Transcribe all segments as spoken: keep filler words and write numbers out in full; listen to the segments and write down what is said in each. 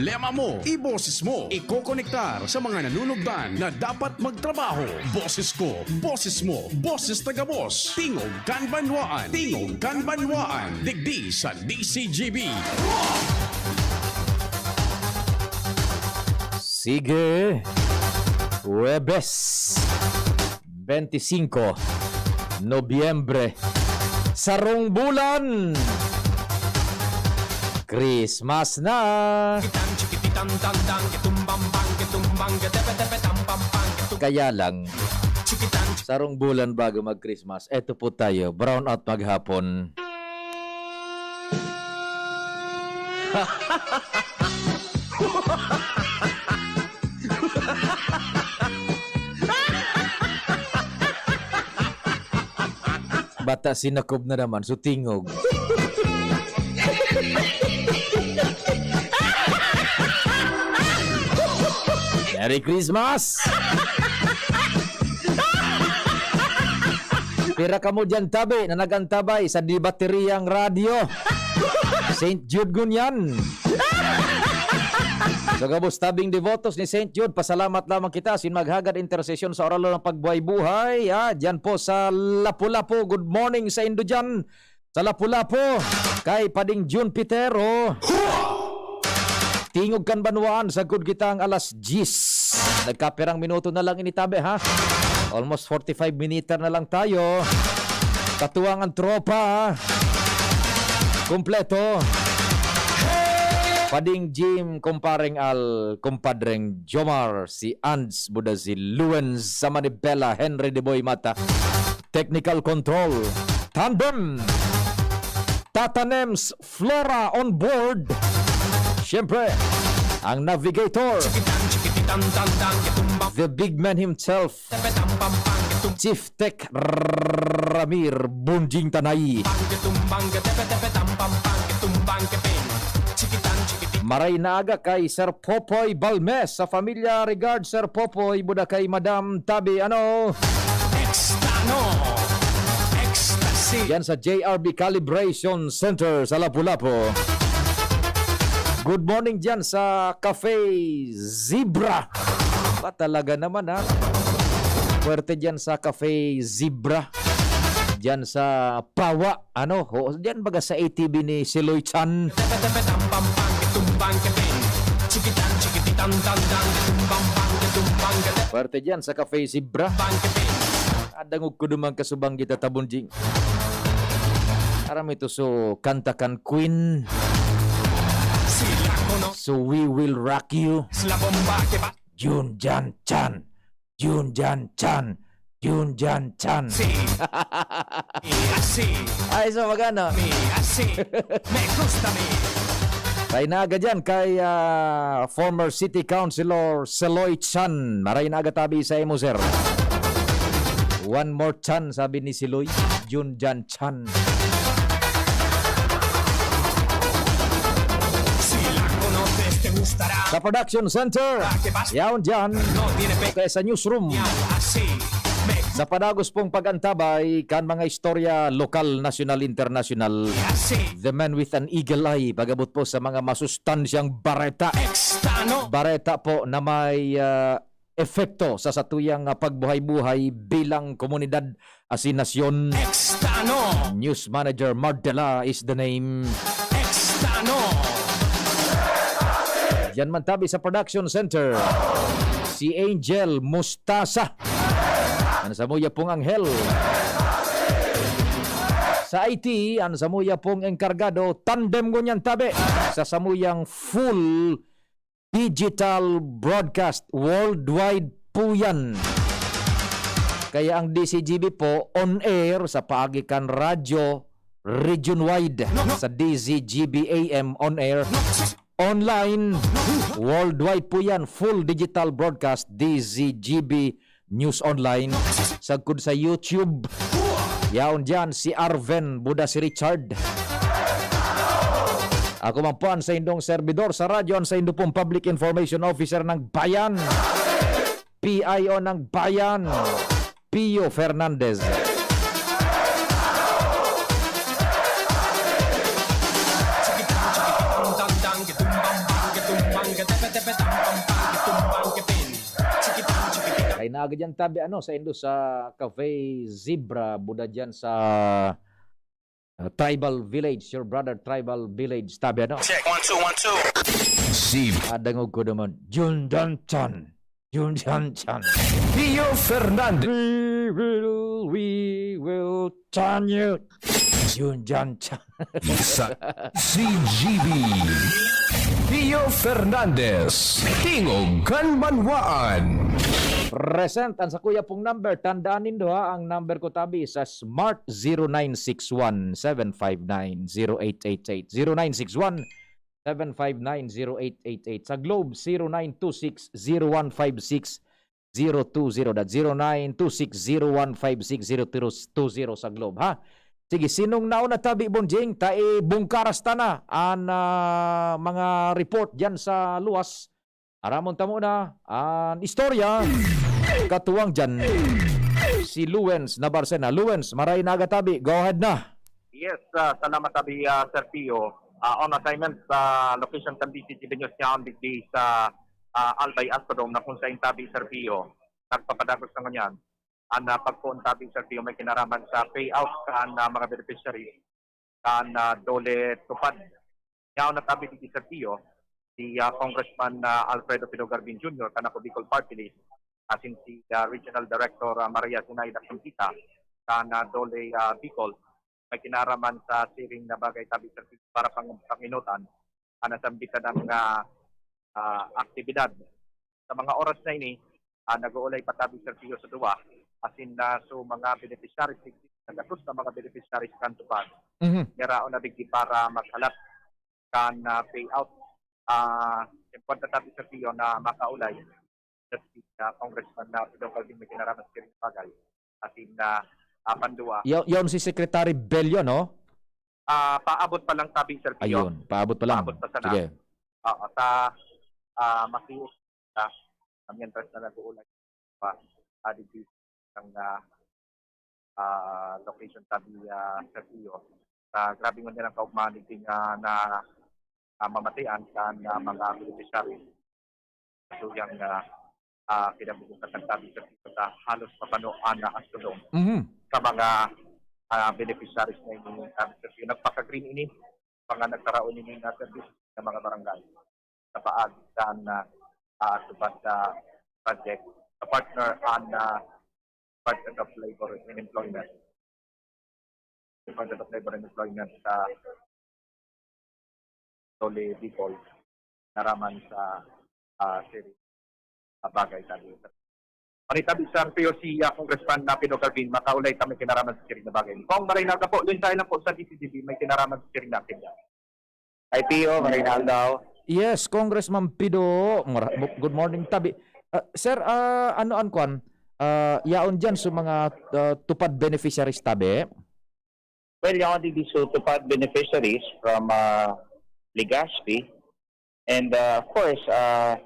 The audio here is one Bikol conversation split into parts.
Problema mo, iboses mo, ikokonektar sa mga nanunugdan na dapat magtrabaho. Boses ko, boses mo, boses taga-Boss. Tingog kan Banwaan, Tingog kan Banwaan, digdi sa D C G B. Sige. Huwebes, bente singko Nobyembre. Sarong bulan, Christmas na. Kaya lang, sarong bulan bago mag-Christmas, eto po tayo, brown out maghapon. Bata sinakob na naman, so tingog. Merry Christmas! Pira kamo diyan tabi na nag-antabay sa di bateriyang radyo? Saint Jude ngunyan. Sa gabos tabing devotos ni Saint Jude, pasalamat lamang kita sin maghagad intersesyon sa oral ng pagbuhay-buhay. Ah, diyan po sa Lapu-Lapu. Good morning sa indo diyan. Sa Lapu-Lapu, kay Pading Jun Pitero. Tingog kan Banwaan, sagkod kitang alas diyes. Nagkapirang minuto na lang ini tabi, ha? Almost forty-five minutes na lang tayo. Katuwang ang tropa. Kompleto. Pading Jim, kumpareng Al, kumpadreng Jomar, si Ands, buda si Luens, sa Manibela, Henry de Boy Mata. Technical control. Tandem. Tata Nems Flora on board. Siyempre, ang navigator. The big man himself. Chief Tech Ramir Bunjing Tanay. Maray na aga kay Sir Popoy Balmes sa Familia Regards, Sir Popoy, buda kay Madam Tabi, ano? Extano. Ecstasy. Yan sa J R B Calibration Center sa Lapu-Lapu. Good morning dyan sa Cafe Zebra. Ba talaga naman, ha? Puwerte dyan sa Cafe Zebra. Dyan sa Pawa. Ano? O, diyan baga sa A T V ni Siloy Chan. Parte diyan sa Cafe Zebra. Adangog ko duman kasubang kita, Tabunjing. Aram ito, so, kanta kan Queen. So, We Will Rock You. Jun Jan Chan. Jun Jan Chan. Jun Jan Chan. Si. Asi. Ay, so magano? Mi, asi. Me gusta mi. Kay naga dyan, kay, ah, former city councilor Seloy Chan. Maray na aga tabi sa imo, sir. One more chan, sabi ni Siloy. Jun Jan Chan. Sa production center, yaon dyan. Kaya sa newsroom, sa padagos pong pag-antabay kan mga istorya lokal, nasyonal, internasyonal, the man with an eagle eye, pag-abot po sa mga masustansyang bareta. Bareta po na may, ah, epekto sa satuyang, ah, pagbuhay-buhay bilang komunidad asin nasyon. News Manager Mardela is the name. Yan man tabi sa production center, si Angel Mustasa. An samuya pong anghel. Sa I T, an samuya pong engkargado, tandem ngunyan tabi sa samuyang full digital broadcast worldwide po yan. Kaya ang D Z G B po on air sa paagi kan radyo region-wide sa D Z G B A M on air, online, worldwide po yan, full digital broadcast, D Z G B News Online, sagkod sa YouTube. Yaon diyan si Arven, buda si Richard. Ako man po an saindong servidor sa radyo, an saindo pong Public Information Officer ng Bayan, P I O ng Bayan, Pio Fernandez. Ay, naagad yan tabi, ano, sa indo sa Cafe Zebra, buda dyan sa uh, Tribal Village, your brother Tribal Village, tabi, ano? Check, one, two, one, two. Zeb. Adangog ko naman, Jun Jan Chan. Jun Jan Chan. Theo Fernandez. We will, we will turn you. Jun Jan Chan. Sa C G B. Theo Fernandez, Tingog kan Banwaan. Present ang sakuya pong number. Tandaan nindo ha, ang number ko tabi sa Smart, zero nine six one seven five nine zero eight eight eight. Zero nine six one seven five nine zero eight eight eight. Sa Globe, zero nine two six zero one five six zero two zero. That's zero nine two six zero one five six zero two zero sa Globe, ha? Sige, sinong nauna tabi, Bonjing? Ta ibungkaras ta na an, ah, mga report diyan sa luwas. Aramon ta muna an istorya. Katuwang diyan, si Luwens Nabarcena. Luwens, maray na aga tabi. Go ahead na. Yes, ah, salamat tabi, ah, Sir Pio. Ah, on assignment sa location kan D C G B News niya, on digdi sa, ah, Albay Astrodome na kung sain tabi, Sir Pio, nagpapadagos na ngunyan. An, ah, pagpoon tabi, Sir Pio, may kinaraman sa payout kan, ah, mga beneficiaries kan, ah, DOLE TUPAD. Yaon na tabi digdi, Sir Pio, si, ah, Congressman, ah, Alfredo Pino Garbin Junior kan Ako Bicol Party List, asin si, ah, Regional Director, ah, Maria Zinaida Conchita kan, ah, DOLE, ah, Bicol, may kinaraman sa siring na bagay tabi, Sir Pio, para pang-, panginutan an nasambitan na mga, ah, aktibidad. Sa mga oras na ini, ah, nag-uulay pa tabi, Sir Pio, sa duwa, asin na so mga beneficiaries, nag-atos na mga beneficiaries kan TUPAD. Mhm. Yaraon na digdi para maghalat kan, ah, payout. Ah, importante tabi, Sir Pio, na makaulay na si, ah, Congressman na Pedro Calvin may kinaraman sa siring na bagay. Asin na, ah, pandua. Yo-, yon si Secretary Bello, no? Ah, paabot pa lang tabi, Sir Pio. Ayun, paabot pa lang. Paabot pa sana. Sige. Oo, sa, ah, masius na, ah, mientras na nag-uulay pa, ah, digdi ang, ah, ah, location tabi, ah, Sir Pio. Sa grabe ngunyan an kaugmahan digdi nga na, ah, mamatian kan, ah, mga beneficiaries. So, yang, ah, ah, kinabubukasan tabi, Sir Pio, sa halos mapano an, ah, Astrodome. Mhm. Sa mga, ah, beneficiaries na ini, tabi, Sir Pio, nagpaka-green ini, mga nagtaraon ini na service sa mga barangay sa paagi kan, ah, ah, TUPAD na project, sa partner an, ah, Department of Labor and Employment. Department of Labor and Employment sa DOLE Bicol, naraman sa, ah, siring na bagay tabi. Manitabi sa P O C, ah, Congressman na Pino Garbin, makaulay kami kinaraman sa siring na bagay. Kung maray na po, doon tayo lang po sa D C G B, may kinaraman sa siring na aktibidad. Ay, P O, maray na aldaw. Yes, Congressman Pido, mara-, bu-, good morning, tabi. Ah, sir, ah, ano an kwan? Ah, yaon diyan sa mga, ah, TUPAD beneficiaries, tabi? Well, yaon digdi sa TUPAD beneficiaries from, ah, Legazpi. And, ah, of course, ah,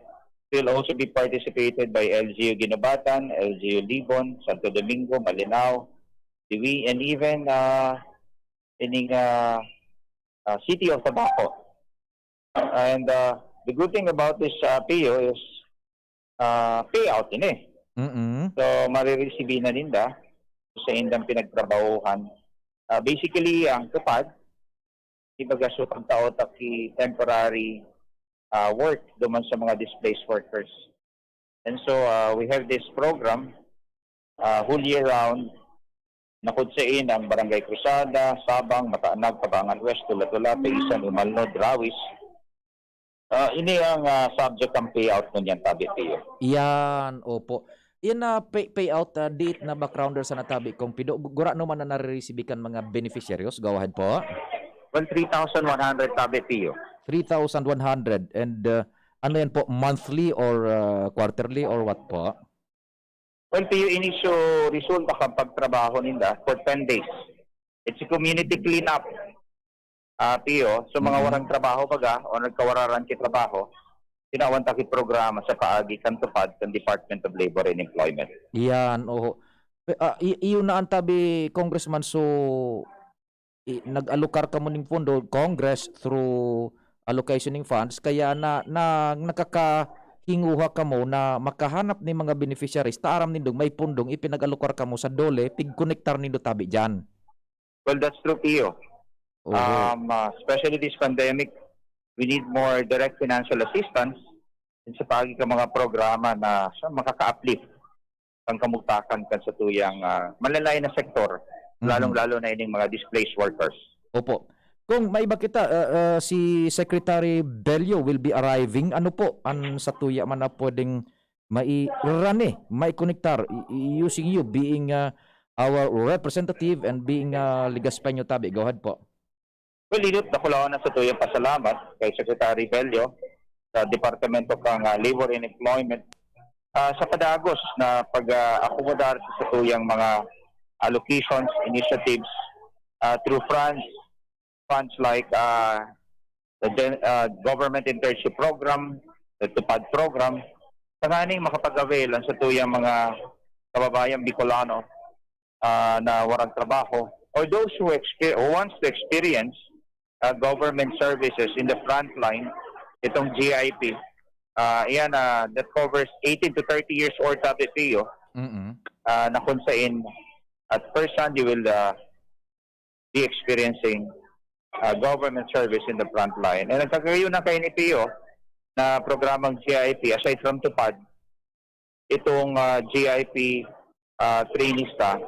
will also be participated by L G U Guinobatan, L G U Libon, Santo Domingo, Malinao, Diwi, and even, ah, ining, ah, ah, City of Tabaco. And, ah, the good thing about this, ah, P O is, ah, payout ini. Mm-mm. So, mariresibi na ninda sa indang pinagtrabahuhan. Ah, basically, ang TUPAD, ibaga, so, pagtao ta ki temporary, ah, work duman sa mga displaced workers. And so, ah, we have this program, ah, whole year round, na kung sain ang Barangay Cruzada, Sabang, Mataanag, Tabangan West, Tula-Tula, Paisan, Umalnod, Rawis. Ah, ini ang, ah, subject ang payout ngunyan, tabi, P O. Yan, opo. Yan na pay-, payout, ah, diit na backgrounder sa natabi kong Pido. Gu-, gurano man na nariresibi kan mga beneficiaries? Go ahead po. Well, three thousand one hundred, tabi, P O. Three thousand one hundred. And, ah, ano yan po? Monthly or, ah, quarterly or what po? Well, P O, ini so resulta kan pagtrabaho ninda for ten days. It's a community cleanup, ah, P O. So, mga Mm-hmm. warang trabaho baga o nagkawararan ki trabaho, tinawan ta ki programa sa paagi kan TUPAD kan Department of Labor and Employment. Yan, oho. Pe-, ah, i-, iyo na an tabi, Congressman, so, i-, nag-alokar kamo ning pondo, Congress, through, allocation ning funds, kaya na, na, nakakahinguha kamo na makahanap nin mga beneficiaries ta aram nindong may pundong ipinag-alokar kamo sa DOLE, pigkonektar nindo tabi diyan. Well, that's true, Pio. Oho. Um, ah, especially this pandemic, we need more direct financial assistance sa paagi ka mga programa na sa makaka-uplift ang kamugtakan kan satuyang, ah, malalain na sektor, Mhm. lalong-lalo na ining mga displaced workers. Opo. Kung may iba kita, ah, ah, si Secretary Bello will be arriving. Ano po an satuya man na pwedeng mairani, maikonektar, i-, i-, using you being, ah, our representative and being, ah, Legaspeño tabi? Go ahead po. Well, inot, dakulaon na satuyang pasalamat kay Secretary Bello sa Departamento kan, ah, Labor and Employment, ah, sa padagos na pag, ah, akomodar sa satuyang mga allocations, initiatives, ah, through funds, funds like, ah, the Gen-, ah, Government Internship Program, the TUPAD Program, tanganing makapag-avail ang satuyang mga kababayang Bicolano, ah, na warang trabaho, or those who exper-, who wants to experience, ah, government services in the front line, itong G I P, ah, yan, ah, that covers eighteen to thirty years old, tabi, Pio, Mm-mm. ah, na kung sain at first hand you will, ah, be experiencing, ah, government service in the front line. And ang kagayunan kayo ni Pio na programang G I P, aside from TUPAD, itong, ah, G I P, ah, trainees ta,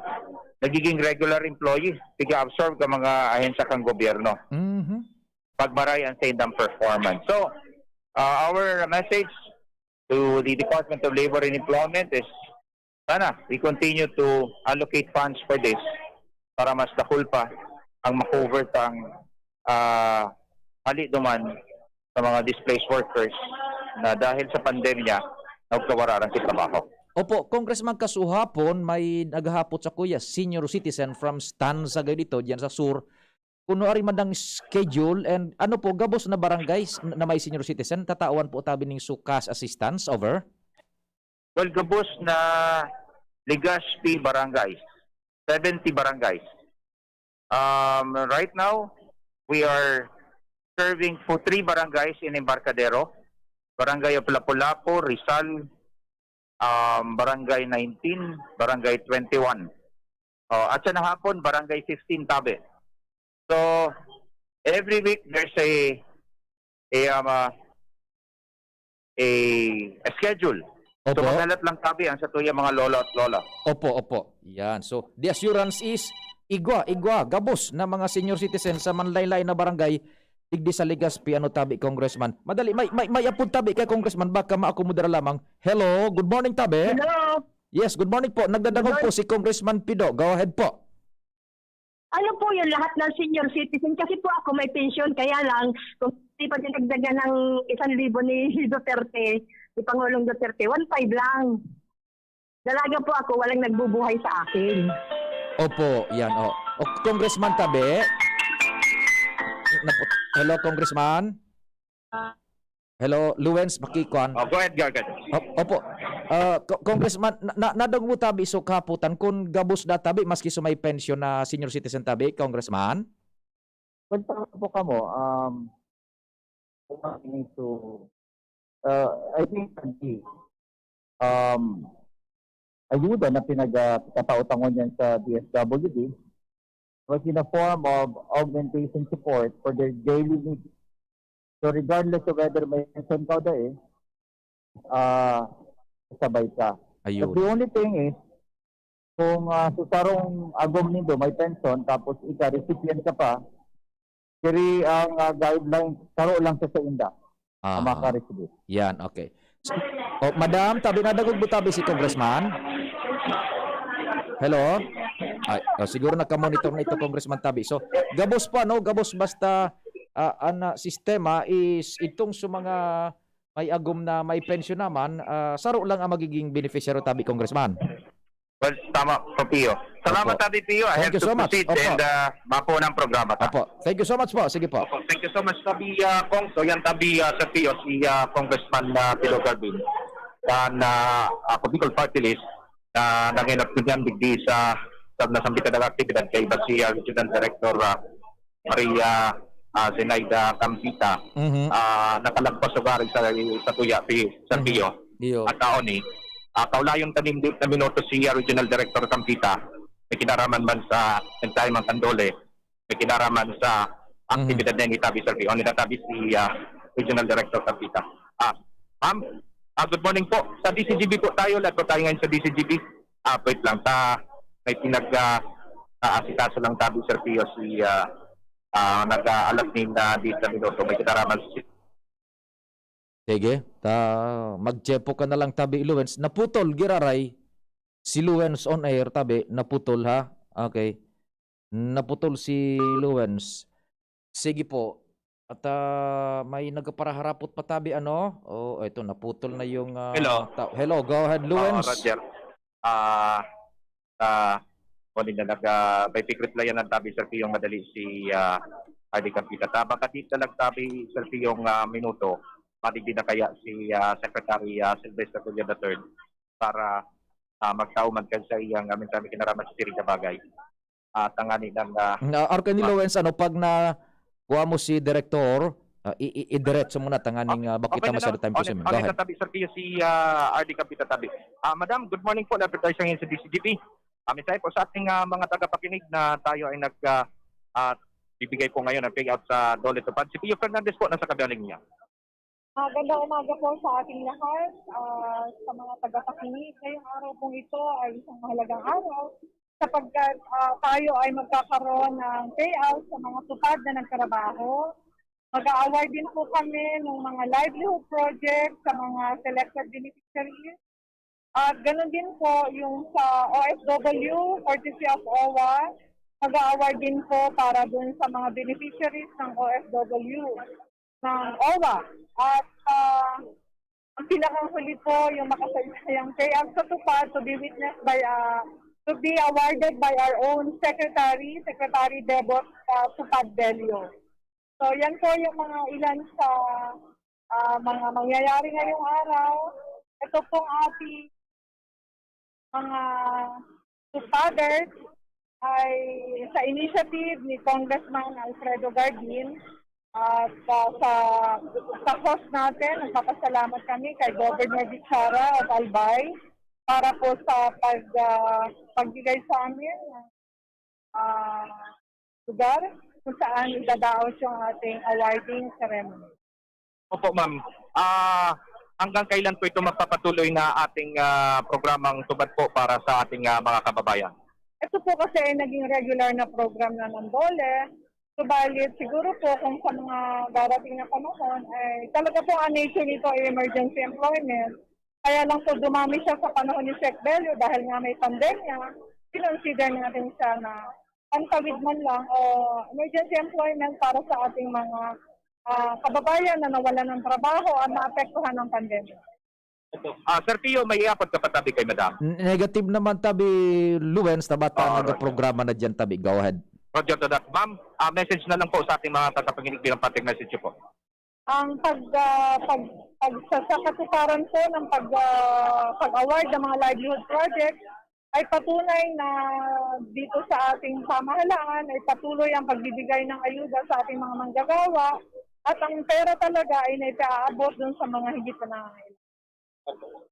nagiging regular employee, piga-absorb ka mga ahensya kang gobyerno. Mhm. Pagbaray ang sa indang performance. So, ah, our message to the Department of Labor and Employment is, sana, we continue to allocate funds for this para mas dakul pa ang ma-cover tang, ah, hali duman sa mga displaced workers na dahil sa pandemya, nagkawara ang trabaho. Opo, Congressman, kasuhapon may naghahapot sa kuya, senior citizen from Stanza, Gadito, diyan sa sur. Kuno ari man ang schedule and ano po, gabos na barangay s-, na may senior citizen, tatawan po tabi ning su cash assistance, over? Well, gabos na Legazpi barangays, seventy barangays. Um, right now, we are serving for three barangays in Embarcadero, Barangay of Lapu-Lapu, Rizal, um, Barangay nineteen, Barangay twenty-one. Oh, at sa hapon, Barangay fifteen, tabi. So, every week, there's a, a, um, uh, a, a schedule. So, Opo. Maghalat lang tabi ang sa tuya mga lolo at lola. Opo, opo. Yan. So, the assurance is, igwa, igwa, gabos na mga senior citizen sa manlaylay na barangay, digdi sa Legazpi, ano tabi, Congressman? Madali, may, may, may apod tabi kay Congressman, baka maakomodar lamang. Hello, good morning, tabi. Hello. Yes, good morning po. Nagdadangog Good po si Congressman Pido. Go ahead po. Ano po yun, lahat ng senior citizen? Kasi po ako may pensyon, kaya lang, kung di pa dinagdagan ng isang libo ni Duterte, ni Pangulong Duterte, one five lang. Dalaga po ako, walang nagbubuhay sa akin. Opo, yan, oh. O, Congressman tabi. Napu-, hello, Congressman? Hello, Luwens, pakikuan. Oh, go ahead, go ahead. Op-, opo. Ah, Co-, Congressman, na, na, nadangog mo tabi so kahapotan kun gabos da tabi maski so may pensyon na senior citizen tabi, Congressman? Well, tama po kamo. Um, so, uh, I think, um, ayuda na pinag-, ah, pinapautangon yan sa D S W D was in a form of augmentation support for their daily needs. So, regardless of whether may pension ka o dai, ah, sabay ka. Ayun. But the only thing is, kung, ah, sa sarong agom nindo may pension, tapos ika recipient ka pa, kiri ang, ah, guidelines, saro lang sa sainda ang Aha. makareceive. Yan, okay. So, oh, madam, tabi, nadangog mo tabi si Congressman? Hello? Ay, oh, siguro nakamonitor na ito, Congressman Tabi. So, gabos pa, no? Gabos basta, ah, ang, ah, sistema is itong sa mga may agom na may pensyon naman, ah, saro lang ang magiging beneficiary tabi, Congressman. Well, tama po, Pio. Salamat, Opo. Tabi Pio. I Thank have you to so much. proceed Opo. and, ah, mapo ng programa ta. Opo. Thank you so much po. Sige po. Opo. Thank you so much, Tabi, ah, Cong. So, yan, Tabi, ah, sa Pio, si, ah, Congressman, ah, Pio Garvin. Kan, ah, ako, Bicol Party List, na nanginot ko niyan, digdi sa, sa nasambit na aktibidad kay iba si, ah, Regional Director, ah, Maria, ah, Zenaida Campita, Mhm. ah, nakalagpas sugaring sa, sa tuya, si Sir Mhm. Pio. Iyo. At kaon ni, ah, kaulayon ta nin dili na minuto si, ah, Regional Director Campita. May kinaraman man sa mensahe man kan DOLE, may kinaraman sa Mhm. aktibidad na ini tabi, Sir Pio. Ni natabi si, ah, Regional Director Campita. Ah, ma'am, ah, good morning po. Sa D C G B po tayo, lahat po tayo ngayon sa D C G B. Ah, wait lang. Ta, may pinag, ah, ah, asikaso lang tabi, Sir Pio, si, ah, ah, nag-aalat nin, ah, dili na minuto. May kinaraman si Sige, ta magtyepo ka na lang tabi, Luwens. Naputol, giraray. Si Luwens on air, tabi, naputol, ha? Okay. Naputol si Luwens. Sige po. At, ah, may nagparaharapot pa tabi, ano? Oh, ito, naputol na yung, ah, Hello. ta-, hello, go ahead, Oo, Luwens. Roger. Ah, ah, kuwan na nag, ah, may pig-replyan ang tabi, Sir Pio, yung madali si, ah, R D Campita. Ta, baka di talaga tabi, Sir Pio, yung, ah, minuto, madigdi na kaya si, ah, Secretary, ah, Sylvester Tulio the third para, ah, magtao man kan sa iyang, ah, mensahe kinaraman sa siring na bagay. Ah, tangani ng, ah, Na, Arkanilo ma- Wens, ano, pag na kuha mo si Director, ah, i-, i-, idiretso mo na tanganing, ah, bakit Okay na tama sa lang. time Okay, consuming. Go okay na ahead. Tabi, Sir Pio, si, ah, R D Campita tabi. Ah, Madam, good morning po. Lapit tayo sa ngayon sa D C G P. Ah, mensahe po sa ating, ah, mga tagapakinig na tayo ay nag, ah, ah, bibigay po ngayon ng payout sa DOLE TUPAD. Si Pio Fernandez po, nasa kabilang linya. Magandang umaga po sa ating lahat. Ah, sa mga tagapakinig, ngayong araw pong ito ay isang mahalagang araw sapagkat, ah, tayo ay magkakaroon ng payout sa mga TUPAD na nagtrabaho. Mag-a-award din po kami ng mga livelihood project sa mga selected beneficiaries. At ganun din po yung sa O F W, courtesy of owa, mag-a-award din po para dun sa mga beneficiaries ng O F W, ng owa. At, ah, ang pinakahuli po, yung makasaysayang payout sa TUPAD to be witnessed by, ah, to be awarded by our own secretary, Secretary Debot, ah, TUPAD Bello. So, yan po yung mga ilan sa, ah, mga mangyayari ngayong araw. Ito pong ating mga TUPADers ay sa initiative ni Congressman Alfredo Garbin at, ah, sa, sa host natin, nagpapasalamat kami kay Governor Bichara of Albay para po sa pag, ah, pagbigay sa amin ng, ah, lugar kung saan idadaos yung ating awarding ceremony. Opo, ma'am. Ah, hanggang kailan po ito magpapatuloy na ating, ah, programang TUPAD po para sa ating, ah, mga kababayan? Ito po kasi ay naging regular na program na ng DOLE. Subalit, siguro po kung sa mga darating na panahon, ay talaga po ang nature nito ay emergency employment. Kaya lang po dumami siya sa panahon ni Sec Bello dahil nga may pandemya, kinonsider natin siya na pantawid man lang o emergency employment para sa ating mga, ah, kababayan na nawalan ng trabaho at naapektuhan ng pandemya. Ah, Sir Pio, may iapod ka pa tabi kay Madam? N-, negative naman tabi, Luwens, na bata Oo, Roger. Nagaprograma na dyan tabi. Go ahead. Roger to that. Ma'am, ah, message na lang po sa ating mga tagapakinig bilang parting message po. Ang pag, ah, pag, pag, sa, sa katuparan po ng pag, ah, pag-award ng mga livelihood project ay patunay na dito sa ating pamahalaan ay patuloy ang pagbibigay ng ayuda sa ating mga manggagawa at ang pera talaga ay naipaabot dun sa mga higit na nangangailangan.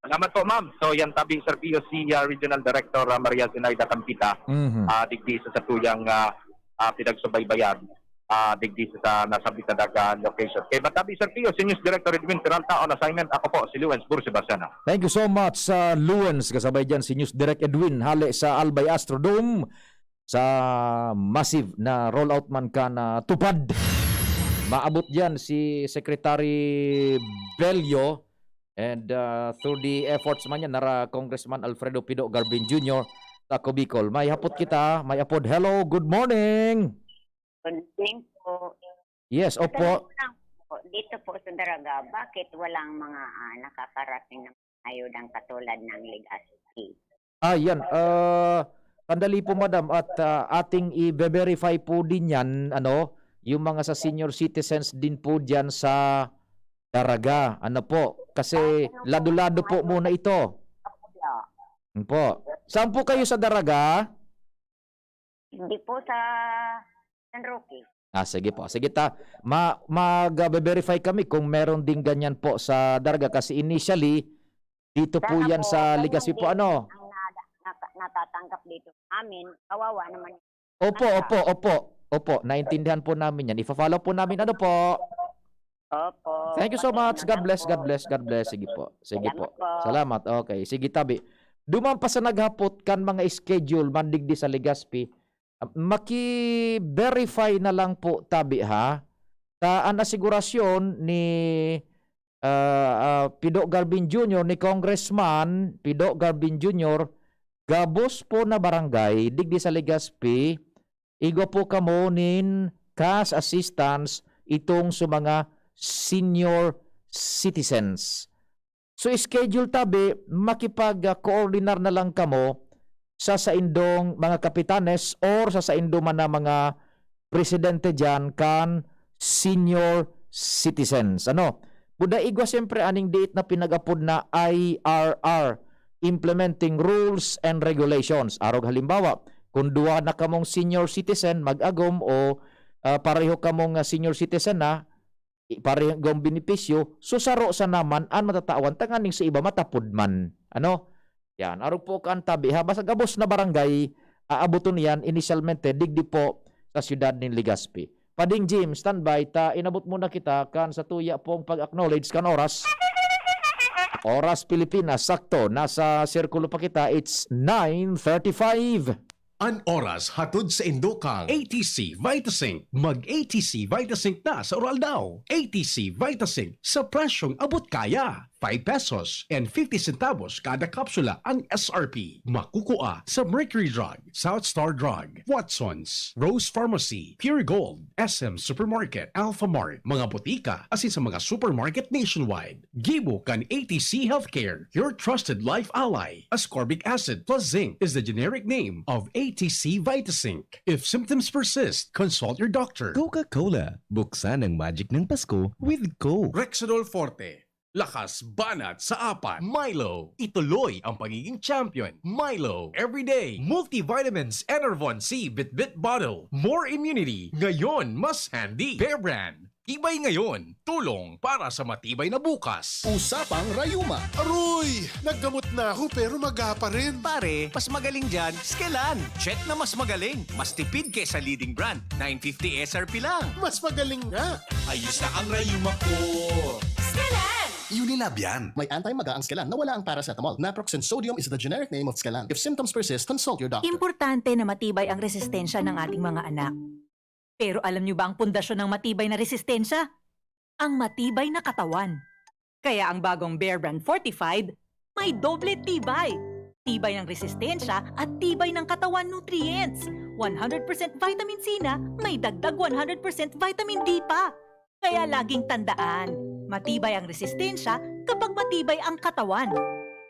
Salamat po, ma'am. So, yan tabi, Sir Pio, si, ah, Regional Director, ah, Maria Zinaida Campita, Mhm. ah, digdi sa satuyang, ah, ah, pinagsubaybayan, ah, digdi sa nasabit na daga location. Kay Matabi, Sir Pio, si News Director Edwin Peralta on assignment. Ako po, si Luwens Bursi Barcena. Thank you so much, ah, Luwens. Kasabay dyan si News Direct Edwin, hale sa Albay Astrodome. Sa massive na rollout man ka na TUPAD. Maabot diyan si Secretary Bello and, ah, through the efforts man yan, nara Congressman Alfredo Pido Garbin Junior sa Cubicol. May hapot kita, may apod. Hello, good morning! Good morning po. Yes, opo. Tanong ko lang po, dito po sa Daraga, bakit walang mga, ah, nakakarating ng ayudang katulad ng Legazpi? Ah, yan. Ah, sandali po, madam, at, ah, ating i-verify po din yan, ano, yung mga sa senior citizens din po diyan sa Daraga. Ano po? Kasi lado-lado po muna ito. Opo. Saan po kayo sa Daraga? Hindi po sa San Roque. Ah, sige po. Sige ta, ma mag-verify kami kung meron ding ganyan po sa Daraga kasi initially dito po yan sa Legazpi po, ano? Ang nada nata natatanggap dito sa amin, kawawa naman yung Opo, opo, opo. Opo, naintindihan po namin yan. Ifa-follow po namin, ano po? Opo. Thank you so much. God bless, God bless, God bless. Sige po. Sige po. Salamat po. Salamat. Okay. Sige, tabi. Duman pa sa naghapot kan mga schedule man digdi sa Legazpi, ah, maki-verify na lang po, tabi, ha? Ta an asigurasyon ni, ah, ah, Pido Garbin Junior, ni Congressman Pido Garbin Junior, gabos po na barangay digdi sa Legazpi, igwa po kamo nin cash assistance itong sa mga senior citizens. So, schedule tabi, makipag-, ah, koordinar na lang kamo sa saindong mga kapitanes or sa saindo man na mga presidente diyan kan senior citizens. Ano? Buda igwa siyempre aning diit na pinag-apod na I R R, Implementing Rules and Regulations. Arog halimbawa, kung duwa na kamong senior citizen, mag-agom o, ah, pareho kamong, ah, senior citizen na, i-, parehong benepisyo, so saro sana man an matatawan tanganing sa iba matapod man. Ano? Yan. Arog po kan tabi, ha? Basta gabos na barangay, aaboton yan inisyalmente digdi po sa siyudad nin Legazpi. Pading Jim, standby ta, inabot muna kita kan sa tuya pong pag-acknowledge kan oras. Oras Pilipinas, sakto. Nasa sirkulo pa kita, it's nine thirty-five. An oras hatod sa indo kan A T C Vitazinc. Mag A T C Vitazinc na sa Uraldaw. A T C Vitazinc sa presyong abot kaya. Five pesos and fifty centavos kada kapsula ang S R P. Makukua sa Mercury Drug, South Star Drug, Watsons, Rose Pharmacy, Pure Gold, S M Supermarket, Alphamart, mga botika, asin sa mga supermarket nationwide. Gibo kan A T C Healthcare, your trusted life ally. Ascorbic acid plus zinc is the generic name of A T C Vitazinc. If symptoms persist, consult your doctor. Coca-Cola, buksan ang magic ng Pasko with Coke. Rexidol Forte, lakas banat sa apat. Milo, ituloy ang pagiging champion. Milo, everyday. Multivitamins, Enervon C, Bitbit Bottle. More immunity, ngayon mas handy. Bear Brand, tibay ngayon, tulong para sa matibay na bukas. Usapang Rayuma. Aroy! Naggamot na ako pero maga pa rin. Pare, mas magaling dyan, Skelan. Check na mas magaling. Mas tipid kesa leading brand. Nine fifty S R P lang. Mas magaling nga. Ayos na ang rayuma ko. Skelan! Unilab yan. May anti-maga ang Skelan na wala ang paracetamol. Naproxen sodium is the generic name of Skelan. If symptoms persist, consult your doctor. Importante na matibay ang resistensya ng ating mga anak. Pero alam niyo ba ang pundasyon ng matibay na resistensya? Ang matibay na katawan. Kaya ang bagong Bear Brand Fortified, may doble tibay. Tibay ng resistensya at tibay ng katawan nutrients. One hundred percent vitamin C na may dagdag one hundred percent vitamin D pa. Kaya laging tandaan, matibay ang resistensya kapag matibay ang katawan.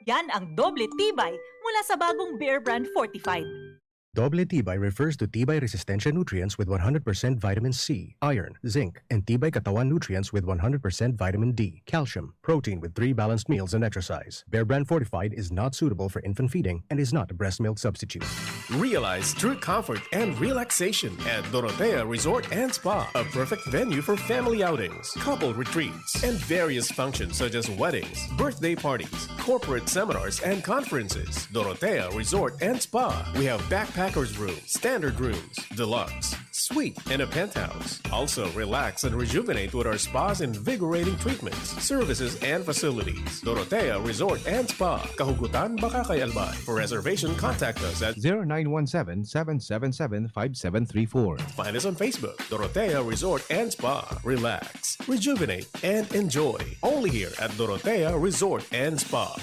Yan ang doble tibay mula sa bagong Bear Brand Fortified. Doble tibay refers to tibay resistensya nutrients with one hundred percent vitamin C, iron, zinc, and tibay katawan nutrients with one hundred percent vitamin D, calcium, protein with three balanced meals and exercise. Bear Brand Fortified is not suitable for infant feeding and is not a breast milk substitute. Realize true comfort and relaxation at Dorotea Resort and Spa, a perfect venue for family outings, couple retreats, and various functions such as weddings, birthday parties, corporate seminars, and conferences. Dorotea Resort and Spa. We have backpackers room, standard rooms, deluxe, suite, and a penthouse. Also, relax and rejuvenate with our spa's invigorating treatments, services, and facilities. Dorotea Resort and Spa, Kahugutan, Bacacay, Albay. For reservation, contact us at zero nine one seven, seven seven seven, five seven three four. Find us on Facebook, Dorotea Resort and Spa. Relax, rejuvenate, and enjoy. Only here at Dorotea Resort and Spa.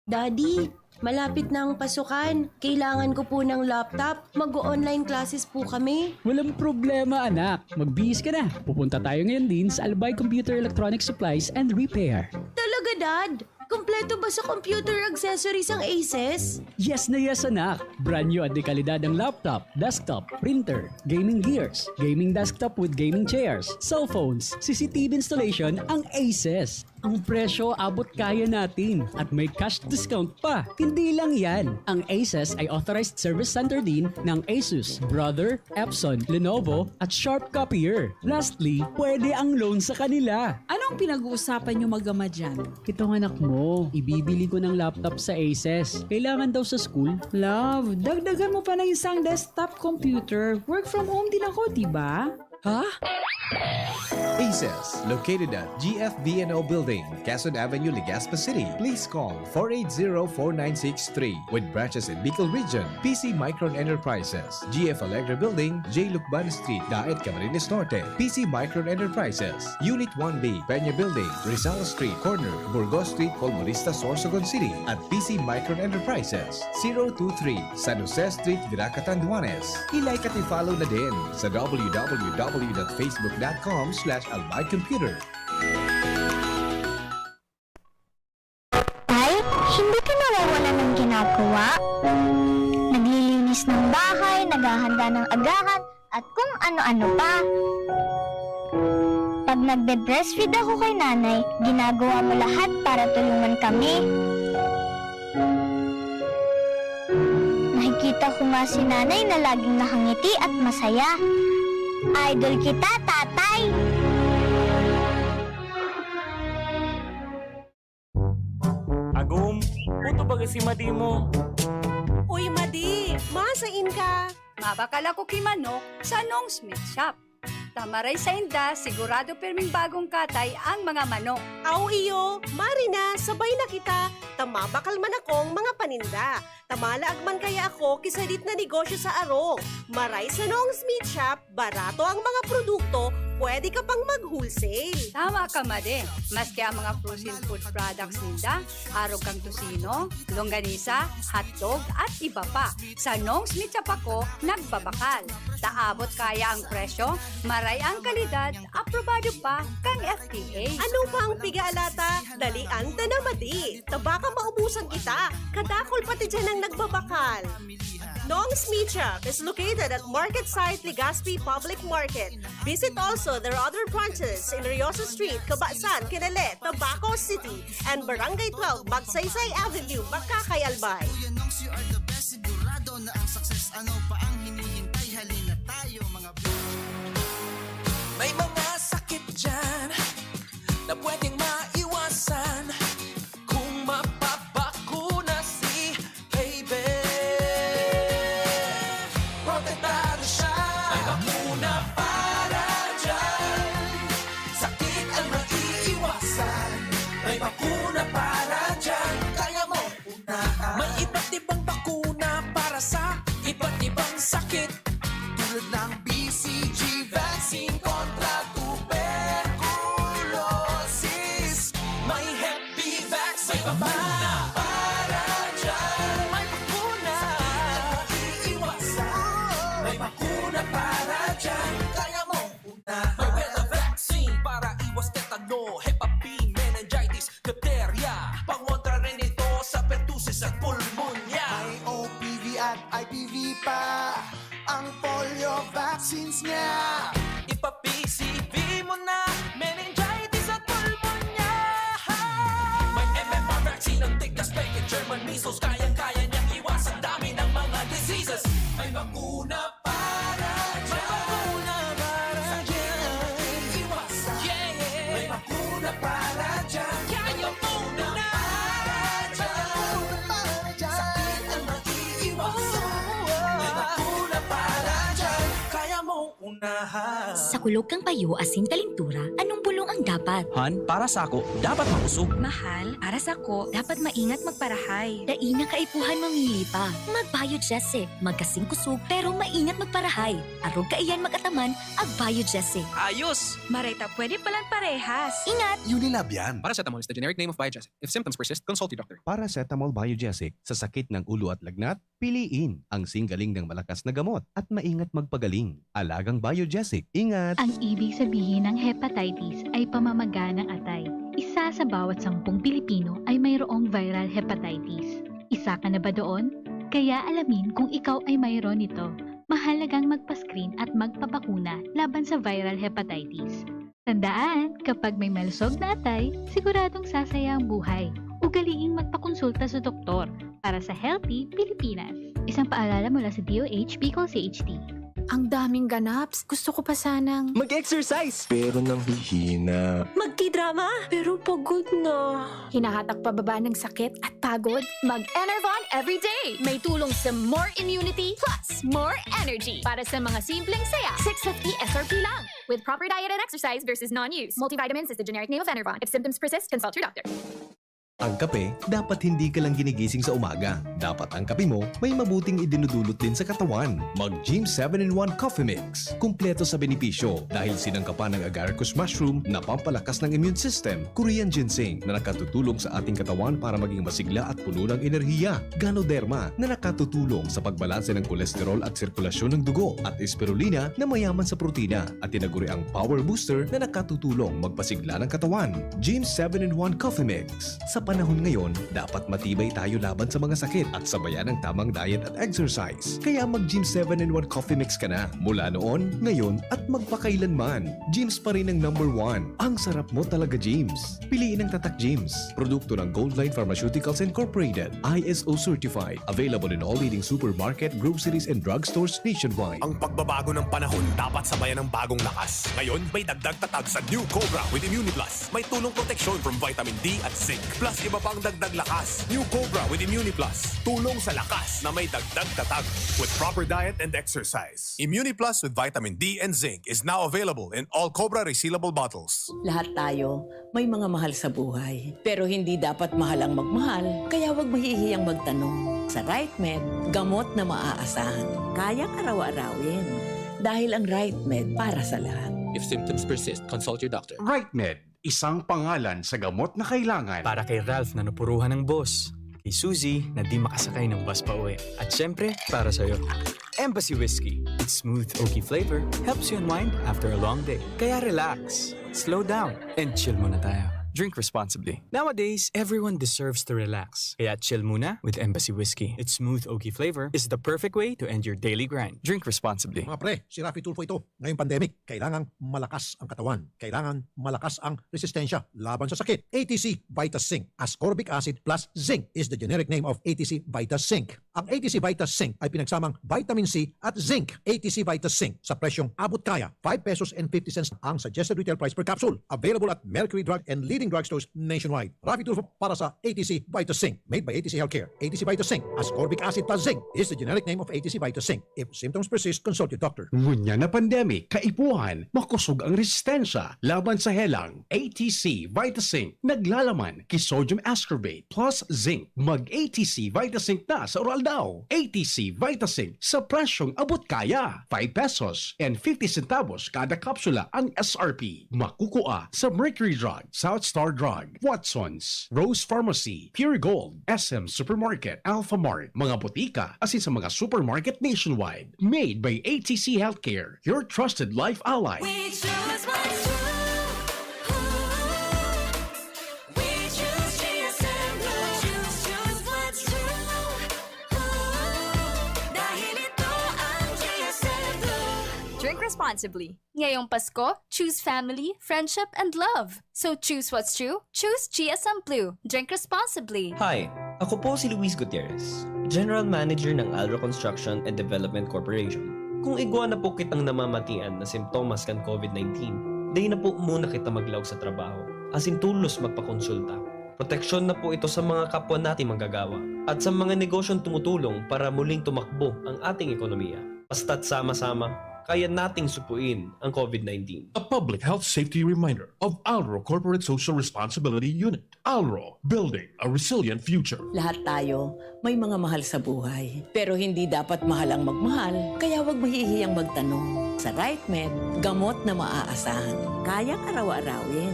Daddy, malapit na ang pasukan. Kailangan ko po ng laptop. Mag-o-online classes po kami. Walang problema, anak. Magbihis ka na. Pupunta tayo ngayon din sa Albay Computer Electronic Supplies and Repair. Talaga, Dad? Kompleto ba sa computer accessories ang Aces? Yes na yes, anak. Brand new at de kalidad ang laptop, desktop, printer, gaming gears, gaming desktop with gaming chairs, cellphones, C C T V installation ang Aces. Ang presyo abot kaya natin at may cash discount pa. Hindi lang yan, ang Aces ay authorized service center din ng Asus, Brother, Epson, Lenovo, at Sharp Copier. Lastly, pwede ang loan sa kanila. Anong pinag-uusapan niyo mag-ama dyan? Itong anak mo, ibibili ko ng laptop sa Aces. Kailangan daw sa school. Love, dagdagan mo pa ng isang desktop computer. Work from home din ako, di ba? Ha? Aces, located at G F V N O Building, Quezon Avenue, Legazpi City. Please call four eight zero four nine six three. With branches in Bicol Region, P C Micron Enterprises, G F Alegre Building, J Lucban Street, Daet, Camarines Norte, P C Micron Enterprises, Unit one B, Peña Building, Rizal Street, corner, Burgos Street, Colmonista, Sorsogon City, at P C Micron Enterprises, zero two three, San Jose Street, Virac, Catanduanes. I-like at i-follow na din sa w w w dot facebook dot com slash albay computer. Tay, hindi ka nawawalan ng ginagawa? Naglilinis ng bahay, naghahanda ng agahan, at kung ano-ano pa. Pag nagbe-breastfeed ako kay nanay, ginagawa mo lahat para tulungan kami. Nakikita ko nga si nanay na laging nakangiti at masaya. Idol kita, tatay! Agom, puto baga si Madi mo. Uy, Madi! Masain ka! Mabakal ako ki manok sa Nong Smith Shop. Ta maray sainda, sigurado pirming bagong katay ang mga manok. Aw iyo, mari na, sabay na kita, ta mabakal man akong mga paninda. Ta malaag man kaya ako ki sadit na negosyo sa arog. Maray sa Nong Smith Shop, barato ang mga produkto, pwede ka pang mag-wholesale. Tama ka, Madi. Maski ang mga frozen food products ninda, arog kan tocino, longganisa, hotdog, at iba pa. Sa Nong Smith Shop ako nagbabakal. Ta abot kaya ang presyo, maray ang kalidad, aprobado pa kan F D A. Ano pa ang piga-alata? Dalian ta na, Madi. Ta baka maubusan kita. Kadakul pati diyan ang nagbabakal. Nong's Meat Shop is located at Market Site, Legazpi Public Market. Visit also their other branches in Riosa Street, Cabasan, Kinele, Tabaco City, and Barangay twelve, Magsaysay Avenue, Makakay, Albay. Kuya Nongs, you are the best. Sigurado na ang success. Ano pa ang hinihintay? Halina tayo, mga bro. May mga sakit dyan na pwedeng maiwasan kung mapapakuna si Baby. Protektado siya. May bakuna para dyan. Sakit ang maiiwasan. May bakuna para dyan. Kaya mo unahan. May iba't ibang bakuna para sa iba't ibang sakit. Tulad ng B C G vaccine kontra tuberculosis. May Hep B vaccine. May bakuna para dyan. May bakuna. Sakit ang maiiwasan. May bakuna para dyan. Kaya mo unahan. May Beta vaccine para iwas tetano, Hep B, meningitis, diptheria. Pangontra rin ito sa pertussis at pulmonya. May O P V at I P V pa ang polio vaccines niya. Ipa-P C V mo na, meningitis at pulmonya. May M M R vaccine, ang tigdas, peke, German measles, kayang-kaya niyang iwasan dami ng mga diseases. May bakuna para dyan. May bakuna para dyan. Sakit ang maiiwasan. Yeah. May bakuna para dyan. Kaya mo na. May bakuna para dyan. Sakit ang maiiwasan. May bakuna para dyan. Kaya mong unahan. Sa kulog kan payo asin kalintura, anong bulong ang dapat? Han, para sako, dapat makusog. Mahal, para sako, dapat maingat magparahay. Dai na kaipuhan mamili pa. Mag-Biogesic. Magkasing kusog, pero maingat magparahay. Arog kaiyan mag-ataman, ag-Biogesic. Ayos! Maray ta pwede palan parehas. Ingat! Unilab yan. Paracetamol is the generic name of Biogesic. If symptoms persist, consult your doctor. Paracetamol Biogesic. Sa sakit ng ulo at lagnat, piliin ang singgaling ng malakas na gamot at maingat magpagaling. Alagang Biogesic. Ingat! Ang ibig sabihin ng hepatitis ay pamamaga ng atay. Isa sa bawat sampung Pilipino ay mayroong viral hepatitis. Isa ka na ba doon? Kaya alamin kung ikaw ay mayroon nito. Mahalagang magpa-screen at magpabakuna laban sa viral hepatitis. Tandaan, kapag may malusog na atay, siguradong sasaya ang buhay. Ugaliing magpakonsulta sa doktor para sa healthy Pilipinas. Isang paalala mula sa D O H Bicol C H D. Ang daming ganaps. Gusto ko pa sanang Mag-exercise! Pero nanghihina. Magkidrama, pero pagod na. Hinahatak pababa ng sakit at pagod. Mag-Enervon everyday. May tulong sa more immunity plus more energy. Para sa mga simpleng saya, six fifty S R P lang. With proper diet and exercise versus non-use. Multivitamins is the generic name of Enervon. If symptoms persist, consult your doctor. Ang kape, dapat hindi ka lang ginigising sa umaga. Dapat ang kape mo may mabuting idinudulot din sa katawan. Mag Gym seven in one Coffee Mix. Kumpleto sa benepisyo dahil sinangkapan ng agaricus mushroom na pampalakas ng immune system, Korean ginseng na nakatutulong sa ating katawan para maging masigla at puno ng enerhiya, Ganoderma na nakatutulong sa pagbalanse ng kolesterol at sirkulasyon ng dugo, at Spirulina na mayaman sa protina at tinaguriang power booster na nakatutulong magpasigla ng katawan. Gym seven in one Coffee Mix. Sa panahon ngayon, dapat matibay tayo laban sa mga sakit at sabayan ang tamang diet at exercise. Kaya mag Gym seven in one Coffee Mix ka na. Mula noon, ngayon, at magpakailanman. Gyms pa rin ang number one. Ang sarap mo talaga, Gyms. Piliin ang Tatak Gyms. Produkto ng Goldline Pharmaceuticals Incorporated. I S O certified. Available in all leading supermarket, groceries, and drugstores nationwide. Ang pagbabago ng panahon dapat sabayan ng bagong lakas. Ngayon, may dagdag tatag sa New Cobra with Immuniplus. May tulong proteksyon from vitamin D at zinc. Plus iba pang dagdag lakas. New Cobra with Immuniplus. Tulong sa lakas na may dagdag tatag. With proper diet and exercise. Immuniplus with vitamin D and zinc is now available in all Cobra resealable bottles. Lahat tayo may mga mahal sa buhay. Pero hindi dapat mahal ang magmahal, kaya wag mahihiyang magtanong. Sa RightMed, gamot na maaasahan. Kayang araw-arawin. Dahil ang RightMed para sa lahat. If symptoms persist, consult your doctor. RightMed, isang pangalan sa gamot na kailangan. Para kay Ralph na napuruhan ng boss. Kay Suzy na di makasakay ng bus pa uwi. At syempre, para sa'yo. Embassy Whiskey. Its smooth oaky flavor helps you unwind after a long day. Kaya relax, slow down, and chill muna tayo. Drink responsibly. Nowadays, everyone deserves to relax. Kaya chill muna with Embassy Whiskey. Its smooth oaky flavor is the perfect way to end your daily grind. Drink responsibly. Mga pre, si Raffy Tulfo ito. Ngayong pandemic, kailangang malakas ang katawan. Kailangan malakas ang resistensya laban sa sakit. A T C Vita Zinc. Ascorbic acid plus zinc is the generic name of A T C Vita Zinc. Ang A T C Vita Zinc ay pinagsamang vitamin C at zinc. A T C Vita Zinc sa presyong abot kaya, five pesos and fifty cents ang suggested retail price per capsule. Available at Mercury Drug and leading drugstores nationwide. Raffy Tulfo para sa A T C Vita Zinc. Made by A T C Healthcare. A T C Vita Zinc. Ascorbic acid plus zinc is the generic name of A T C Vita Zinc. If symptoms persist, consult your doctor. Ngunyan na pandemic, kaipuhan, makusog ang resistensya laban sa helang. A T C Vita Zinc, naglalaman ki sodium ascorbate plus zinc. Mag A T C Vita Zinc na sa Oral Daw. A T C Vita Zinc sa presyong abot kaya. Five pesos and fifty centavos kada kapsula ang S R P. Makukua sa Mercury Drug, South Star Drug, Watson's, Rose Pharmacy, Pure Gold, S M Supermarket, Alphamart, mga botika, asin sa mga supermarket nationwide. Made by A T C Healthcare, your trusted life ally. We choose what's true. We choose G S M Blue. Choose, choose what's true. Dahil ito ang G S M Blue. Drink responsibly. Ngayong Pasko, choose family, friendship, and love. So choose what's true, choose G S M Blue. Drink responsibly. Hi, ako po si Luis Gutierrez, General Manager ng Alro Construction and Development Corporation. Kung igwa na po kitang namamatian na simptomas kan COVID nineteen, dai na po muna kita maglaog sa trabaho, asin tolos magpakonsulta. Proteksyon na po ito sa mga kapwa nating manggagawa at sa mga negosyong tumutulong para muling tumakbo ang ating ekonomiya. Basta't sama-sama, kaya nating supuin ang COVID nineteen. A public health safety reminder of Alro Corporate Social Responsibility Unit. Alro, building a resilient future. Lahat tayo may mga mahal sa buhay. Pero hindi dapat mahal ang magmahal, kaya wag mahihiyang magtanong. Sa RightMed, gamot na maaasahan. Kayang araw-arawin.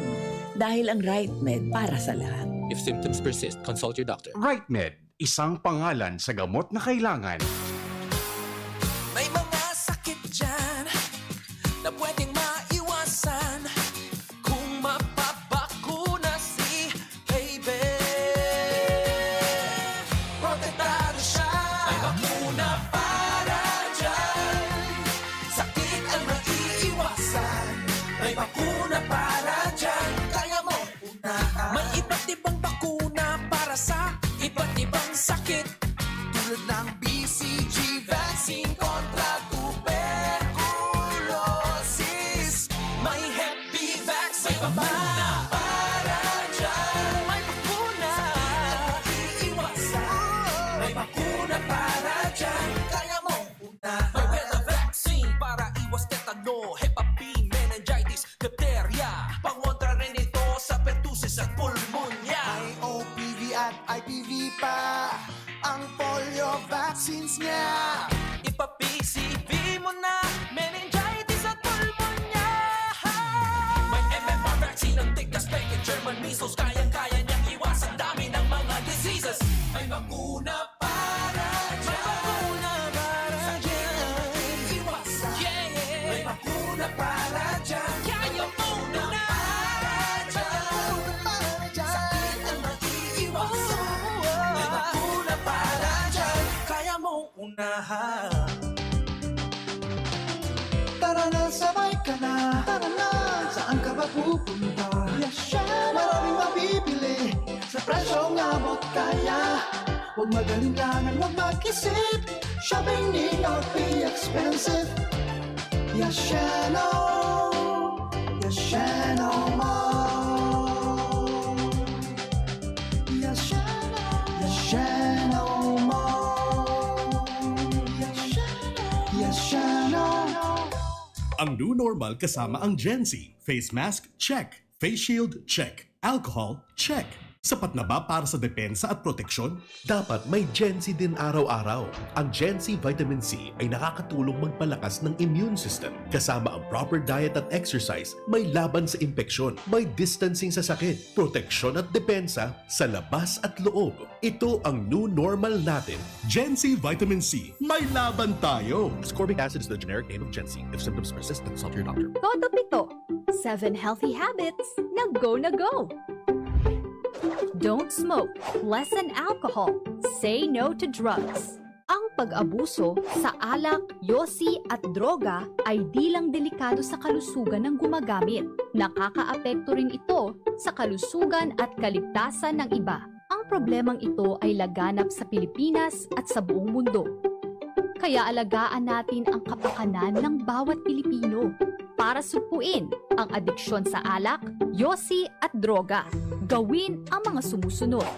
Dahil ang RightMed para sa lahat. If symptoms persist, consult your doctor. RightMed, isang pangalan sa gamot na kailangan. May mga sakit dyan na pwedeng maiwasan kung mapapakuna si baby. Protektado siya. May bakuna para dyan. Sakit ang maiiwasan. May bakuna para Ang polio vaccines niya. Ipa-P C V mo na, meningitis at pulmonya. May M M R vaccine ang tigkas, dengue, German measles, kayang-kaya niyang iwasan dami ng mga diseases. May bakuna para dyan. May bakuna para dyan. Sakit ang maiiwasan. Yeah, yeah. May bakuna para dyan. Kaya mo na. May bakuna para dyan. Sakit ang maiiwasan. May bakuna para dyan. Kaya mong unahan. Tara na, sabay ka na. Tara na. Saan ka ba pupunta? Yasha! Maraming mabibili sa presyong abot kaya. Huwag mag-alinlangan, huwag mag-isip. Shopping need not be expensive. Yashano, Yashano Mall. Yashano, Yashano Mall. Yashano, Yashano. Ang new normal kasama ang Gen Z. Face mask, check. Face shield, check. Alcohol, check. Sapat na ba para sa depensa at proteksyon? Dapat may Gen Z din araw-araw. Ang Gen Z Vitamin C ay nakakatulong magpalakas ng immune system. Kasama ang proper diet at exercise, may laban sa impeksyon, may distancing sa sakit, proteksyon at depensa sa labas at loob. Ito ang new normal natin. Gen Z Vitamin C, may laban tayo! Ascorbic acid is the generic name of Gen Z. If symptoms persist, consult your doctor. Toto Pito, seven healthy habits na go na go! Don't smoke, lessen alcohol, say no to drugs. Ang pag-abuso sa alak, yosi at droga ay di lang delikado sa kalusugan ng gumagamit. Nakakaapekto rin ito sa kalusugan at kaligtasan ng iba. Ang problemang ito ay laganap sa Pilipinas at sa buong mundo. Kaya alagaan natin ang kapakanan ng bawat Pilipino. Para sugpuin ang adiksyon sa alak, yosi at droga, gawin ang mga sumusunod.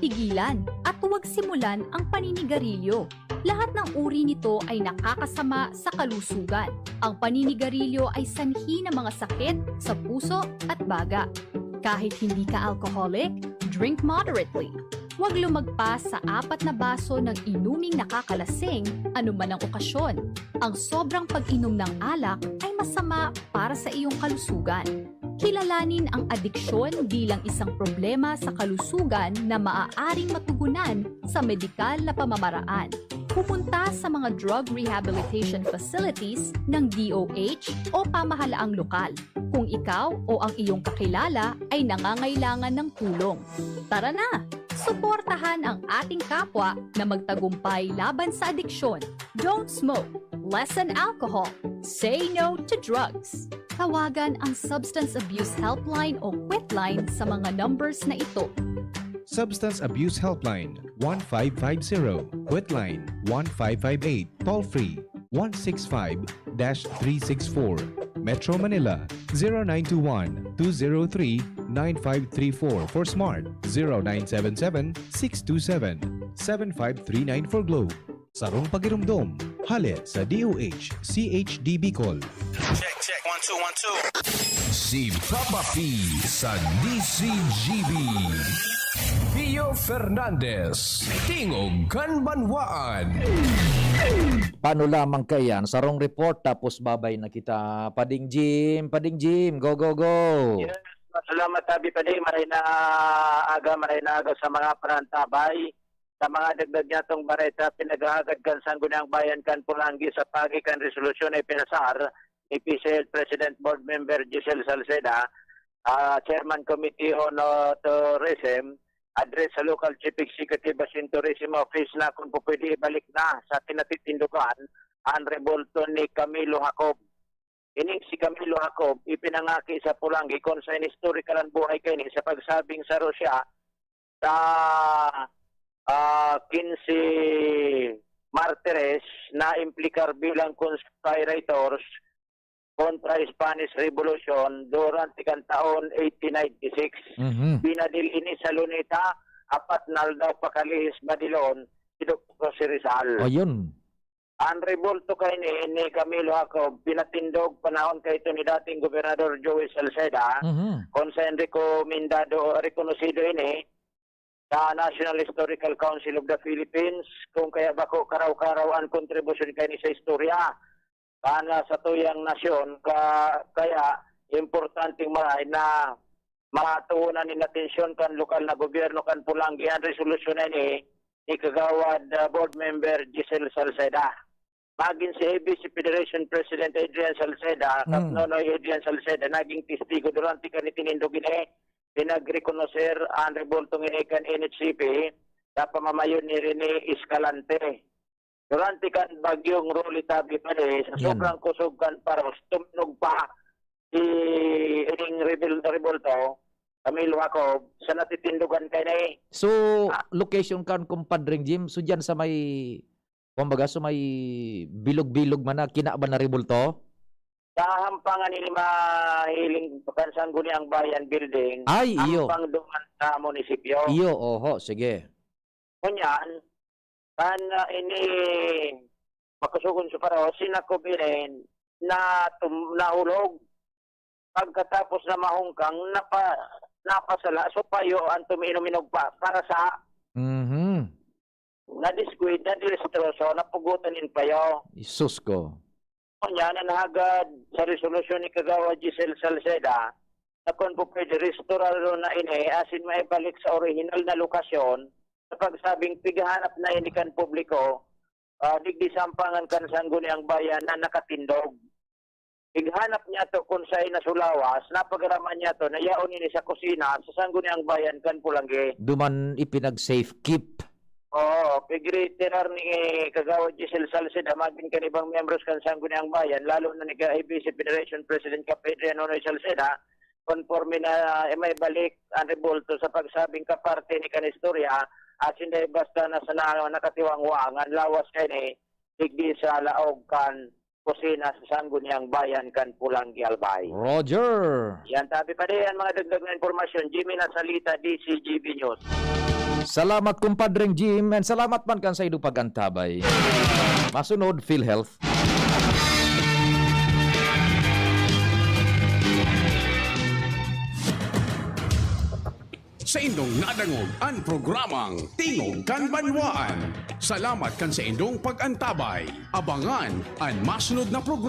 Pigilan at huwag simulan ang paninigarilyo. Lahat ng uri nito ay nakakasama sa kalusugan. Ang paninigarilyo ay sanhi ng mga sakit sa puso at baga. Kahit hindi ka alcoholic, drink moderately. Huwag lumagpas sa apat na baso ng inuming nakakalasing anuman ang okasyon. Ang sobrang pag-inom ng alak ay masama para sa iyong kalusugan. Kilalanin ang adiksyon bilang isang problema sa kalusugan na maaaring matugunan sa medikal na pamamaraan. Pumunta sa mga drug rehabilitation facilities ng D O H o pamahalaang lokal kung ikaw o ang iyong kakilala ay nangangailangan ng tulong. Tara na! Suportahan ang ating kapwa na magtagumpay laban sa adiksyon. Don't smoke. Lessen alcohol. Say no to drugs. Tawagan ang Substance Abuse Helpline o Quitline sa mga numbers na ito. Substance Abuse Helpline, one five five zero, Quitline, one five five eight, toll free, one six five dash three six four. Metro Manila, zero nine two one, two zero three, nine five three four. For Smart, zero nine seven seven, six two seven, seven five three nine. For Globe, sarong pagiromdom, hale sa D O H C H D Bicol. Check, check. One, two, one, two. Si Papa P sa D C G B. Pio Fernandez, Tingog kan Banwaan. Paano lamang kaiyan? Sarong report, tapos babay na kita. Pading Jim, Pading Jim, go, go, go! Yes, salamat, Abi Padi. Maray na aga, maray na aga sa mga parantabay. Sa mga dagdag niyatong bareta, pinaghahagad kan Sangguniang Bayan kan Polangui sa pagi kan resolusyon na ipinasar ni P C L President Board Member Giselle Salceda, ah, Chairman Committee on, ah, Tourism, address sa Local Chief Executive Basin Tourism Office na kung po pwede ibalik na sa kinatitindugan ang rebulto ni Camilo Jacob. Ining si Camilo Jacob, ipinangaki sa Polangui kung sa historical ang buhay kaini sa pagsabing sa Rusya sa, ah, quince martires na implikar bilang conspirators kontra Spanish Revolution durante kan taon eighteen ninety-six. Mhm. Binadil ini sa Luneta, apat na aldaw pakalihis badilon si Doktor Jose Rizal. Ayun. Ang rebulto kaini ni Camilo Jacob, pinatindog panahon kaito ni dating Gobernador Joey Salceda, Mhm. kung sa rekomendado, rekonosido ini, sa National Historical Council of the Philippines, kung kaya bako karaw-karaw an kontribusyon kaini sa istorya kan satuyang nasyon, ka, kaya importanteng maray na matuunan nin atensyon kan lokal na gobyerno kan Polangui an resolusyon na ini ni Kagawad, ah, Board Member Giselle Salceda. Magin si A B C Federation President Adrian Salceda, Kap Mm. Nonoy Adrian Salceda, naging testigo durante kan itinindog ini, pinagrekonoser an rebultong ini kan N H C P sa pamamayo ni Rene Escalante. Durante kan bagyong Rolly tabi pa di, sa Mm. sobrang kusog kan paros, tuminog pa si ining rebel-, rebulto, Camilo Jacob, sa natitindogan kaini. So, Ah. location kan, Kumpadreng Jim, so diyan sa may, kumbaga, so may bilog-bilog man na kinaban na rebulto? Sa hampangan ini mahiling kan Sangguniang Bayan Building, Ay, iyo. hampang duman sa munisipyo. Iyo, oho, sige. Ngunyan, kan, ah, ini makusugon sa paraho, sinakob ini na tum-, nahulog. Pagkatapos na mahungkang, napa-, napasala, so payo ang tumiinom-inom pa, para sa Mhm. na-descuid, na-destroso, napugutan nin payo. Isus ko. Ngunyan, an hagad sa resolusyon ni Kagawad Giselle Salceda, na kun po pwede, restoraron na ini, asin maibalik sa orihinal na lokasyon, sa pagsabing pighanap na ini kan publiko, ah, digdi sa ampangan kan Sangguniang Bayan na nakatindog. Pighanap niya to kun saen na sulawas, napagaraman niya to, na yaon ini sa kusina sa Sangguniang Bayan kan Polangui. Duman ipinag-safe keep. Oo, pigreiterar ni Kagawad Giselle Salceda, magin kan ibang miyembros kan Sangguniang Bayan, lalo na ni ka-, A B C Federation President Kap Adrian Nonoy Salceda, konporme na, eh, maibalik ang rebulto sa pagsabing kaparte ni kan istorya, asin dai basta na sana nakatiwangwang an lawas kaini, digdi sa laog kan kusina sa Sangguniang Bayan kan Polangui, Albay. Roger! Yan, tabi pa di, ang mga dagdag na impormasyon, Jimmy Nasalita, D C G B News. Salamat, Kumpadreng Jim, and salamat man kan saindong pag-antabay. Masunod, PhilHealth. Saindong nadangog an programang Tingog kan Banwaan. Salamat kan saindong pag-antabay. Abangan an masunod na programa.